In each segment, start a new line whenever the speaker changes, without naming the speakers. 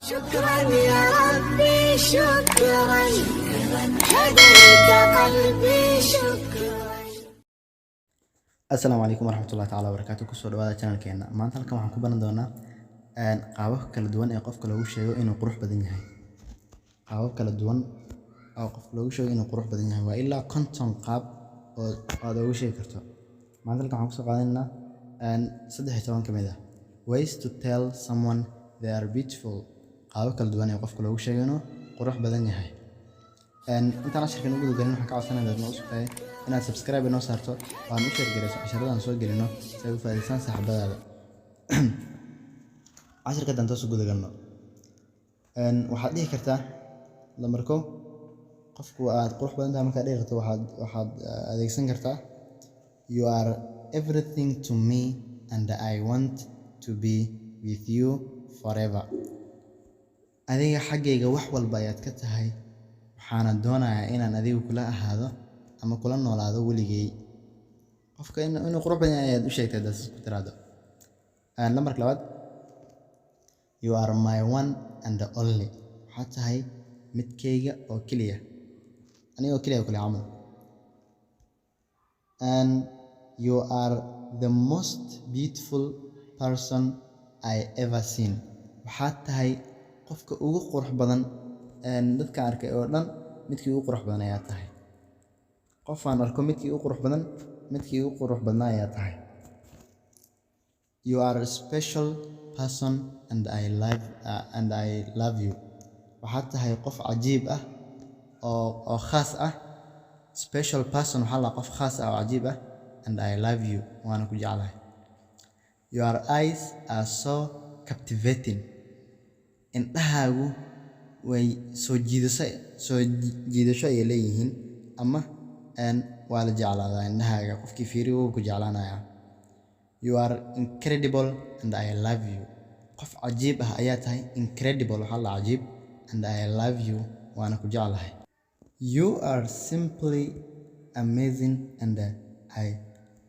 شكرا يا ربي، شكرا، هديت قلبي، شكرا.
Asalaamu calaykum waraxmatullahi tacaala wabarakaatu. Kusoo dhawaada channelkeena. Maanta halkan waxaan ku baran doonaa qaabab kala duwan ee qofka loogu sheego inuu qurux badan yahay. Qaabab kala duwan oo qofka loogu sheego inuu qurux badan yahay waa ilaa 50 qaab oo aad ugu sheegi karto. Maanta halkan waxaan kusoo qaadanaynaa 13 ka mid ah. Ways to tell someone they are beautiful. Qaabab kala duwan ee qofka loogu sheego inuu qurux badan yahay. Intaan casharkan u guda galin, waxaan ka codsanayaa dad noo cusub tahay inaad subscribe inoo saarto oo aan u share garayso casharradan soo gelino si ay u faa'iidaystaan saaxiibadaada. Casharka haddaan toos u guda galno, waxaad dhihi kartaa lambar 1: qofku aad qurux badan tahay markaad dhihi karto, waxaad adeegsan kartaa "You are everything to me and I want to be with you forever." Adiga xaggayga wax walba ayaad ka tahay, waxaana doonayaa inaan adiga kula ahaado ama kula noolaado weligay. Qofka inuu qurux badan yahay ayaad u sheegtay haddaad saas ku tiraahdo. Lambarka labaad: "You are my one and only." Waxaad tahay midkayga oo keliya, anigoo keliya kule camal. And "You are the most beautiful person I ever seen." Waxaad tahay qofka ugu qurux badan dadka arkay oo dhan, midkii ugu qurux badan ayaa tahay. Qof aan arko midkii ugu qurux badan, midkii ugu qurux badnaa ayaa tahay. "You are a special person and I love you." Waxaad tahay qof cajiib ah oo khaas ah. Special person waxaa la qof khaas ah oo cajiib ah. And I love you, waana ku jeclahay. "Your eyes are so captivating." Indhahaagu way soo jiidasho, soo jiidasho ayay leeyihiin ama waa la jeclaadaa indhahaaga. Qofkii fiiriyo wuu ku jeclaanayaa. "You are incredible and I love you." Qof cajiib ah ayaa tahay. Incredible waxaa la cajiib. And I love you, waana ku jeclahay. "You are simply amazing and I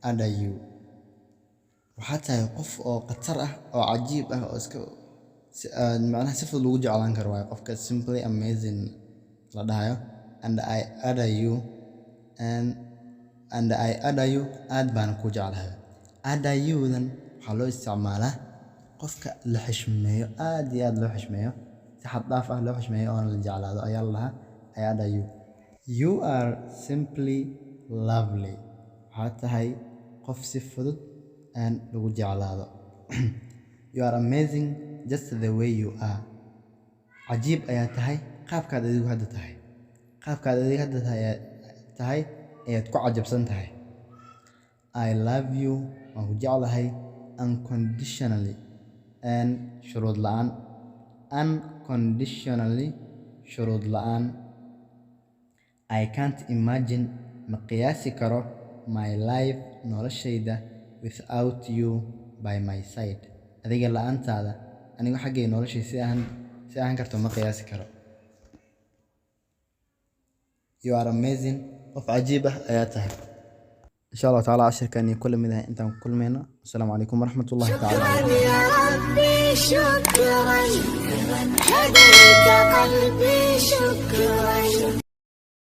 adore you." Waxaad tahay qof oo khatar ah oo cajiib ah oo iska si macnaha si fudud lagu jeclaan karo waaye qofka simply amazing la dhahayo. And I adore you, and I adore you, aad baan kuu jeclahay. Adore you-dan waxaa loo isticmaalaa qofka la xishmeeyo, aad iyo aad loo xishmeeyo, si xad dhaaf ah loo xishmeeyo oona la jeclaado ayaa la dhahaa "I adore you." "You are simply lovely." Waxaad tahay qof si fudud aan lagu jeclaado. "You are amazing just the way you are." Cajiib ayaa tahay qaabkaad adigu hadda tahay. Qaabkaad adiga hadda tahay ayaad ku cajabsan tahay. "I love you," waan ku jeclahay, unconditionally, and shuruud la'aan. Unconditionally, shuruud la'aan. "I can't imagine," ma qiyaasi karo, "my life," noloshayda, "without you by my side." Adiga la'aantaada anigu xaggay noloshay si ahaan karto ma qiyaasi karo. You are amazing. Qof cajiib ah ayaa tahay. Insha Allah tacaala cashirkan iyo kula mid ah intaan ku kulmayno. Asalaamu calaykum waraxmatullahi tacaala.
شكرا يا ربي، شكرا، هديت قلبي، شكرا.